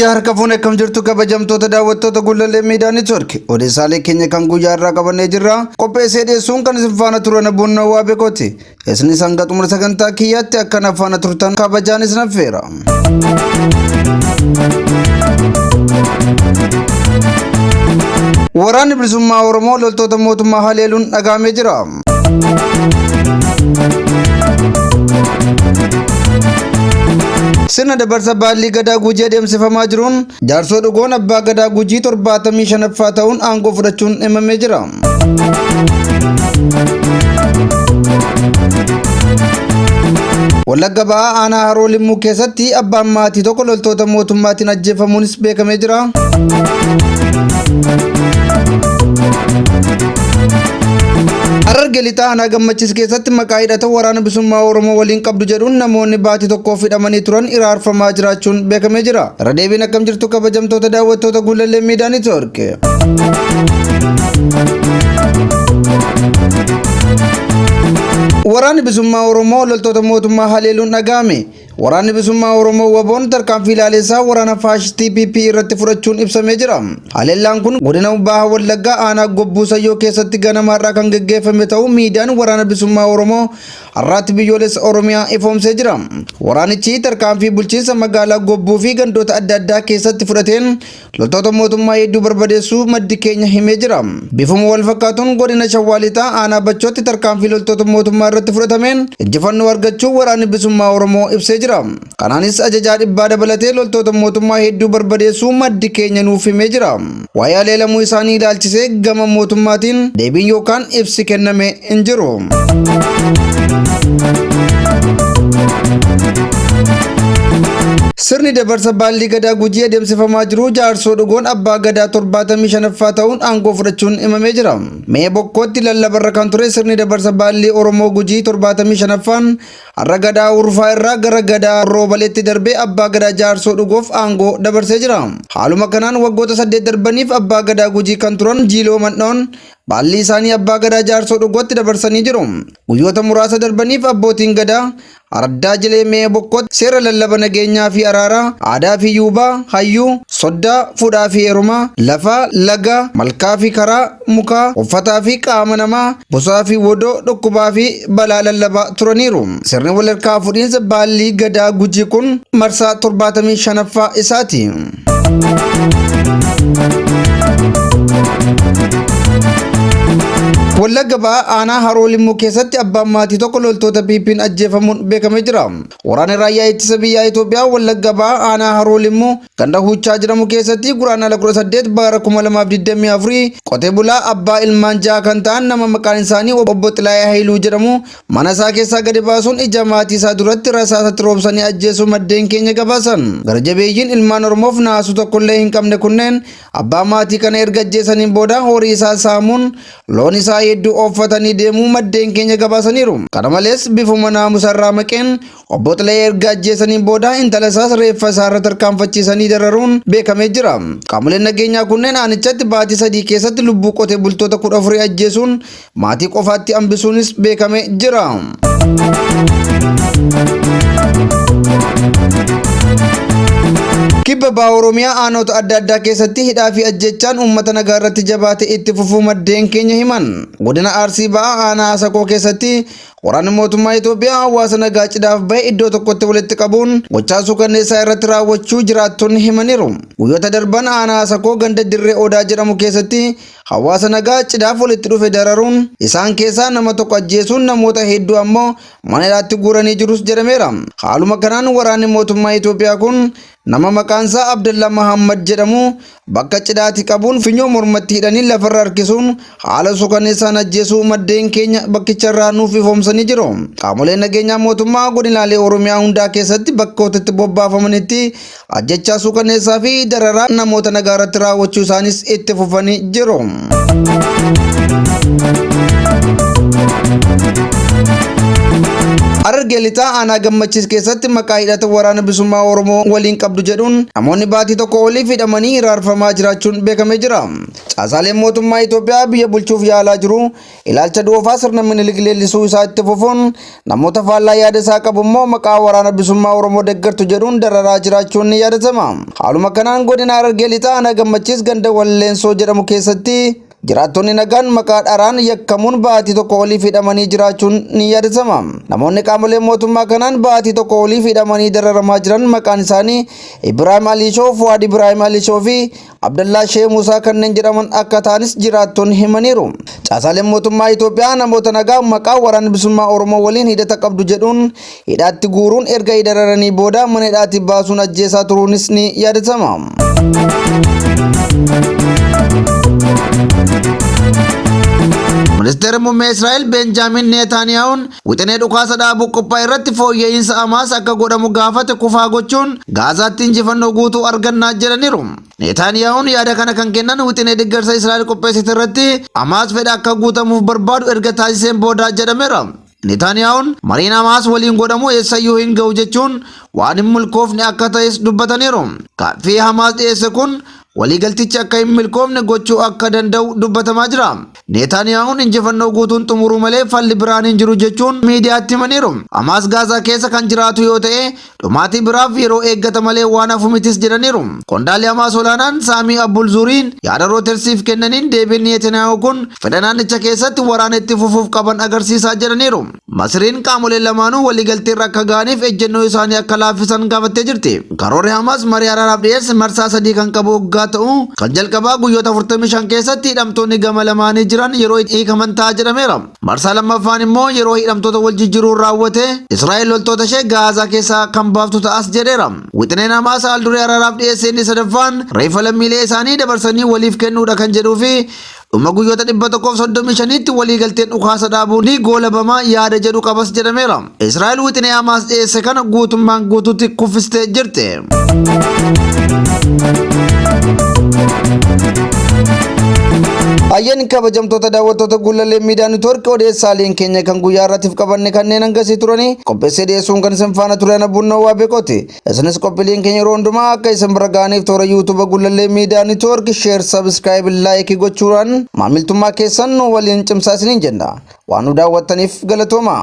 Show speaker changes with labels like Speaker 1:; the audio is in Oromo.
Speaker 1: Yooyyaa harka fuune akkam jirtu kabajamtoota daawwattoota Gullallee Miidiyaa Neetwoork. Odeessaalee keenya kan guyyaa irraa qabannee jirra. Qopheessee dhiyeessuun kan isin faana turan Bunnoo Waabekooti. Isinis hanga xumura sagantaa kiyyaatti akka na faana turtan kabajaan isin affeera. Waraanni Bilisummaa Oromoo loltoota mootummaa haleeluun dhagahamee jira. Sirna dabarsa baallii gadaa Gujii adeemsifamaa jiruun jaarsoo dhugoon abbaa gadaa Gujii 75ffaa ta'uun aangoo fudhachuun himamee jira. Wallagga Ba'aa aanaa Haroo Limmuu keessatti abbaan maatii tokko loltoota mootummaatiin ajjeefamuunis beekamee jira. Harargee Lixaa aanaa Gammachiis keessatti maqaa hidhata waraana bilisummaa Oromoo waliin qabdu jedhuun namoonni baatii tokkoof hidhamanii turan iraarfamaa jiraachuun beekamee jira. Irra deebiin akkam jirtu kabajamtoota daawwattoota Gullallee Miidiyaa Neetwoork. Waraanni bilisummaa Oromoo loltoota mootummaa haleeluun dhaga'ame. Waraanni Bilisummaa Oromoo WBOn tarkaanfii ilaaleessaa waraana faashistii PP irratti fudhachuun ibsamee jira. Haleellaan kun godina Baha Wallaggaa aanaa Gobbuu Sayyoo keessatti ganama har'aa kan geggeeffame ta'uu miidiyaan Waraana Bilisummaa Oromoo har'aatti biyyoolessa Oromiyaa ifoomsee jira. Waraanichi tarkaanfii bulchiinsa magaalaa Gobbuu fi gandoota adda addaa keessatti fudhateen loltoota mootummaa hedduu barbadeessuu maddi keenya himee jira. Bifuma wal fakkaatuun godina Shawaa Lixaa aanaa Bachootti tarkaanfii loltoota mootummaa irratti fudhatameen injifannoo argachuu waraanni bilisummaa Oromoo ibsee jira. Kanaanis ajajaa dhibbaa dabalatee loltoota mootummaa hedduu barbadeessuu maddi keenya nuuf himee jira. Waa'ee haleelamuu isaanii ilaalchisee gama mootummaatiin deebiin yookaan ibsi kenname hin jiru. Sirni dabarsa baallii gadaa Gujii adeemsifamaa jiru jaarsoo dhugoon abbaa gadaa 75ffaa ta'uun aangoo fudhachuun himamee jira. Mee Bokkootti lallabarra kan ture sirni dabarsa baallii Oromoo Gujii 75ffaan har'a gadaa Urfaa irraa gara gadaa Roobaleetti darbee abbaa gadaa jaarsoo dhugoof aangoo dabarsee jira. Haaluma kanaan waggoota 8 darbaniif abbaa gadaa Gujii kan turan Jiiloo Mandhoon baallii isaanii abbaa gadaa jaarsoo dhugootti dabarsanii jiru. Guyyoota muraasa darbaniif abbootiin gadaa Araddaa Jilee Me'ee Bokkootti seera lallaba nageenyaa fi araaraa, aadaa fi yuubaa, hayyuu, soddaa, fuudhaa fi heerumaa, lafa, laga, malkaa fi karaa, mukaa, uffataa fi qaama namaa, busaa fi wodoo, dhukkubaa fi balaa lallabaa turaniiru. Sirni walharkaa fuudhiinsa baallii Gadaa Gujii kun marsaa 75ffaa isaati. Wallagga Ba'aa aanaa Haroo Limmuu keessatti abbaan maatii tokko loltoota PP'n ajjeefamuun beekamee jira. Waraanni raayyaa ittisa biyyaa Itoophiyaa Wallagga Ba'aa aanaa Haroo Limmuu ganda Huuchaa jedhamu keessatti guraandhala 18 bara 2024 qotee bulaa abbaa ilmaan ja'a kan ta'an nama maqaan isaanii obbo Xilaayee Hayiluu jedhamu Mana isaa keessaa gadi baasuun ija maatii isaa duratti rasaasatti roobsanii ajjeesuu maddeen keenya gabaasan. Gara jabeeyyiin ilmaan Oromoof naasuu tokkollee hin qabne kunneen abbaa maatii kana erga ajjeesaniin booda horii isaa saamuun loon isaa hedduu ooffatanii deemuu maddeen keenya gabaasaniiru. Kana malees bifuma naamusa irraa maqeen Obbo Xilayee erga ajjeesaniin booda intala isaas reeffa isaarra tarkaanfachiisanii dararuun beekamee jira. Qaamoleen nageenyaa kunneen aanichatti baatii sadii keessatti lubbuu qotee bultoota 14 ajjeesuun maatii qofaatti hambisuunis beekamee jira. Kibba Baha Oromiyaa aanota adda addaa keessatti hidhaa fi ajjeechaan uummata nagaa irratti jabaate itti fufuu maddeen keenya himan. Godina Arsii Bahaa aanaa Asakoo keessatti Waraanni mootummaa Itoophiyaa hawaasa nagaa cidhaaf bahe iddoo tokkotti walitti qabuun gochaa suukanneessaa irratti raawwachuu jiraattonni himaniiru. Guyyoota darban aanaa Asakoo ganda Dirree Odaa jedhamu keessatti hawaasa nagaa cidhaaf walitti dhufe dararuun isaan keessaa nama tokko ajjeesuun namoota hedduu ammoo mana hidhaatti guuranii jirus jedhameera. Haaluma kanaan waraanni mootummaa Itoophiyaa kun nama maqaan isaa Abdallaa Mahammad jedhamu bakka cidhaati qabuun finyoo mormatti hidhanii lafarra harkisuun haala suukaneessaan ajjeesuu maddeen keenya bakkicharraa nuuf ifoomsanii jiru. Qaamoleen nageenyaa mootummaa godinaalee Oromiyaa hundaa keessatti bakkoota itti bobbaafamanitti ajjechaa suukaneessaa fi dararaa namoota nagaa irratti raawwachuu isaanis itti fufanii jiru. Harargee Lixaa aanaa Gammachiis keessatti maqaa hidhata waraana bilisummaa Oromoo waliin qabdu jedhuun namoonni baatii tokko oliif hidhamanii hiraarfamaa jiraachuun beekamee jira. Caasaaleen mootummaa Itoophiyaa biyya bulchuuf yaalaa jiru ilaalcha doofaa sirna Minilik leellisuu isaa itti fufuun namoota faallaa yaada isaa qabu immoo maqaa waraana bilisummaa Oromoo deeggartu jedhuun dararaa jiraachuun ni yaadatama. Haaluma kanaan godina Harargee Lixaa aanaa Gammachiis ganda Walleensoo jedhamu keessatti jiraattonni nagaan maqaa dharaan yakkamuun baatii tokko oliif hidhamanii jiraachuun ni yaadatama. Namoonni qaamolee mootummaa kanaan baatii tokko oliif hidhamanii dararamaa jiran maqaan isaanii Ibraahim Aliishoo, Fuwaad Ibraahim Aliishoo fi Abdallaa Shee Musaa kanneen jedhaman akka ta'anis jiraattonni himaniiru. Caasaaleen mootummaa Itoophiyaa namoota nagaa maqaa waraana bilisummaa Oromoo waliin hidhata qabdu jedhuun hidhaatti guuruun erga dararanii booda mana hidhaatti baasuun ajjeesaa turuunis ni yaadatama. Ministeerri muummee Israa'el Beenjaamin Neetaaniyaahuun wixinee dhukaasa dhaabuu qophaa'e irratti fooyya'insa Hamaas akka godhamu gaafate kufaa gochuun Gaazaatti injifannoo guutuu argannaa jedhaniiru. Neetaaniyaahuun yaada kana kan kennan wixinee deeggarsa Israa'el qopheessite irratti Hamaas fedha akka guutamuuf barbaadu erga taasiseen booda jedhameera. Neetaaniyaahuun mariin Hamaas waliin godhamu eessayyuu hin ga'u jechuun waan hin milkoofne akka ta'es dubbataniiru. Gaaffii Hamaas dhiyeesse kun waliigaltichi akka hin milkoofne gochuu akka danda'u dubbatamaa jira. Neetaaniyaahuun injifannoo guutuun xumuruu malee falli biraan hin jiru jechuun miidiyaatti himaniiru. Hamaas Gaazaa keessa kan jiraatu yoo ta'e dhumaatii biraaf yeroo eeggata malee waan hafu mitis jedhaniiru. Qondaalli Hamaas olaanaan Saamii Abul Zuriin yaada Rootersiif kennaniin deebiin Netanyaahuu kun fedha naannicha keessatti waraana itti fufuuf qaban agarsiisaa jedhaniiru. Masriin qaamoleen lamaanuu waliigaltee irra akka ga'aniif ejjennoo isaanii akka laaffisan gaafattee jirti. Karoorri Hamaas marii araaraaf dhiyeesse marsaa sadii kan qabu hoggaa ta'u kan jalqabaa guyyoota 45 keessatti hidhamtoonni gama lamaanii jiran yeroo hiikaman ta'a jedhameera. Marsaa lammaffaan immoo yeroo hidhamtoota wal jijjiiruun raawwate Israa'el loltoota ishee Gaazaa keessaa kan baaftu ta'as jedheera. Wixineen Hamaas haal duree araaraaf dhiyeesse inni sadaffaan reeffa lammiilee isaanii dabarsanii waliif kennuudha kan jedhuu fi dhuma guyyoota 135tti waliigalteen dhukaasa dhaabuu ni goolabama yaada jedhu qabas jedhameera. Israa'el wixinee Hamaas dhiyeesse kana guutummaan guutuutti kuffistee jirti. Ayyeen kabajamtoota daawwattoota Gullallee Miidiyaa Niitwoorkii odeessaaleen keenya kan guyyaa irraatiif qabanne kanneen hangasii turanii qopheessee dhiyeessuun kan isin faana ture ana Bunnoo Waabeekooti. Isinis qophiileen keenya yeroo hundumaa akka isin bira ga'aniif toora yuutuuba Gullallee Miidiyaa Niitwoorkii sheer, sabiskiraayib, laayikii gochuudhaan maamiltummaa keessan nu waliin cimsaa isiniin jenna. Waan nu daawwattaniif galatooma.